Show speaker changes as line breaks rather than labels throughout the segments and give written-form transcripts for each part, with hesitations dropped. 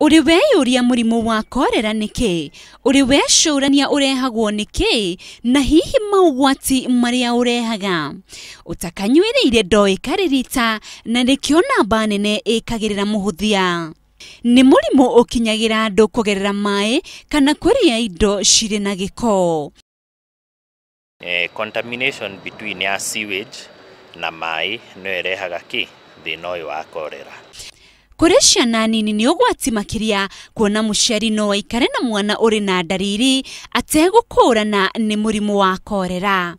Ũrĩ weyũria mũrimũ wa korera nĩkĩ? Ũrĩ wecũrania ũrehagwo nĩkĩ? Na hihi maũgwati marĩa ũrehaga? Ũtakanyuĩrĩire ndoĩ karĩrita na nĩkĩo namba nene ĩkagĩrĩra mũhũthia. Nĩ mũrimũ ũkinyagĩra andũ kũgerera maĩ kana kũrĩa indo cirĩ na gĩko.
Contamination between ya sewage na maĩ nĩyo ĩrehaga kĩ thĩna ũyũ wa korera.
Kũrĩ ciana nini nĩ ũgwati makĩria kuona mũciari no aikare na mwana ũrĩ na ndariri ategũkũrana nĩ mũrimũ wa korera.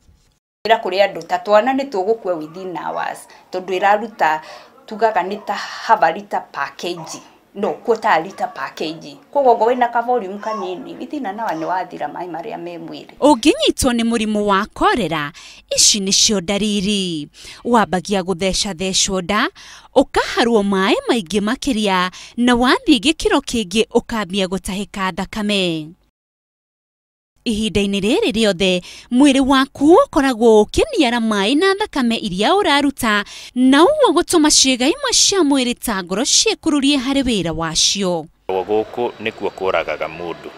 Ĩra kũrĩ andũ ta twana nĩ tũgũkua within hours tondũ ĩraruta tugaga nĩ ta half a liter per kg, no quarter a liter per kg, koguo ngo wĩna ka volume kanini within an hour nĩ wathira maĩ marĩa me mwĩrĩ.
Ũngĩnyitwo nĩ mũrimũ wa korera, ici nĩcio ndariri. Wambagia gũthecathecwo nda, ũkaharwo maĩ maingĩ makĩria, na wathiĩ gĩkĩro kĩngĩ ũkambia gũtahĩka thakame. Ihinda-inĩ rĩrĩ rĩothe mwĩrĩ waku ũkoragwo ũkĩniara maĩ na thakame iria ũraruta, na ũguo gũtũma ciĩga imwe cia mwĩrĩ ta ngoro ciĩkururie harĩ wĩra wacio.
Gũkũ nĩkuo kũragaga mũndũ,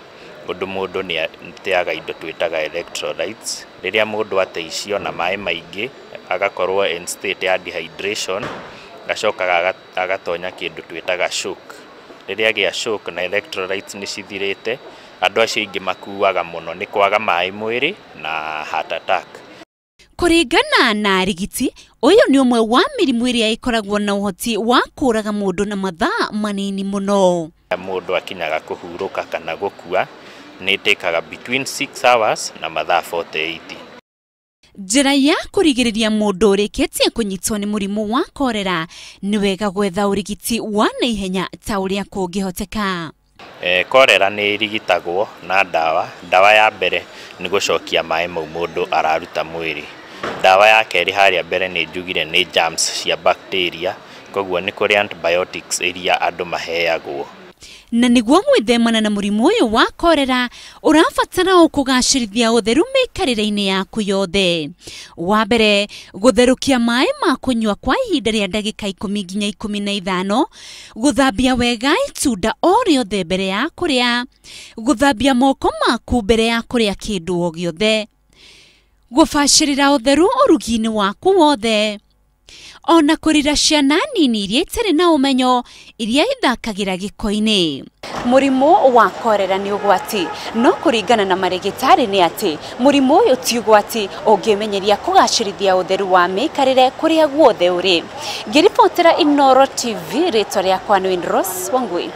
ũndũ mũndũ nĩ ateaga indo twĩtaga electrolytes. Rĩrĩa mũndũ ate icio na maĩ maingĩ agakorwo in state ya dehydration, agacokaga agatonya kĩndũ twĩtaga shock. Rĩrĩa agĩa shock na electrolytes nĩ cithirĩte, andũ acio aingĩ makuaga mũno nĩ kwaga maĩ mwĩrĩ na heart attack.
Kũringana na arigiti, ũyũ nĩ ũmwe wa mĩrimũ ĩrĩa ĩkoragwo na ũhoti wa kũraga mũndũ na mathaa manini mũno.
Mũndũ akinyaga kũhurũka kana gũkua nĩ ĩtĩkaga between 6 hours na mathaa 48.
Njĩra ya kũrigĩrĩria mũndũ ũrĩkĩtie kũnyitwo nĩ mũrimũ wa korera nĩ wega gwetha ũrigiti wa naihenya ta ũrĩa kũngĩhoteka.
Korera nĩ ĩrigitagwo na ndawa. Ndawa ya mbere nĩ gũcokia maĩ mau mũndũ araruta mwĩrĩ. Ndawa ya kerĩ harĩa mbere nĩ njugire nĩ germs cia bacteria, koguo nĩ kũrĩ antibiotics iria andũ maheagwo.
Na nĩguo gwĩthemana na mũrimũ ũyũ wa korera, ũrabatara o kũgacĩrithia ũtheru mĩikarĩre-inĩ yaku yothe. Wa mbere, gũtherũkia maĩ ma kũnyua kwa ihinda rĩa ndagĩka 10 nginya 15, gũthambia wega itunda o rĩothe mbere ya kũrĩa, gũthambia moko maku mbere ya kũrĩa kĩndũ o gĩothe, gũbacĩrĩra ũtheru ũrugi-inĩ waku wothe, ona kũrira ciana nini iria itarĩ na ũmenyo iria ithakagĩra gĩko-inĩ. Mũrimũ wa korera nĩ ũgwati, no kũringana na marĩgĩtarĩ nĩ atĩ mũrimũ ũyũ ti ũgwati ũngĩmenyeria kũgacĩrithia ũtheru wa mĩikarĩre kũrĩa guothe ũrĩ. Ngĩribotera Inooro TV, rĩtwa rĩakwa nĩ Rose Wangui.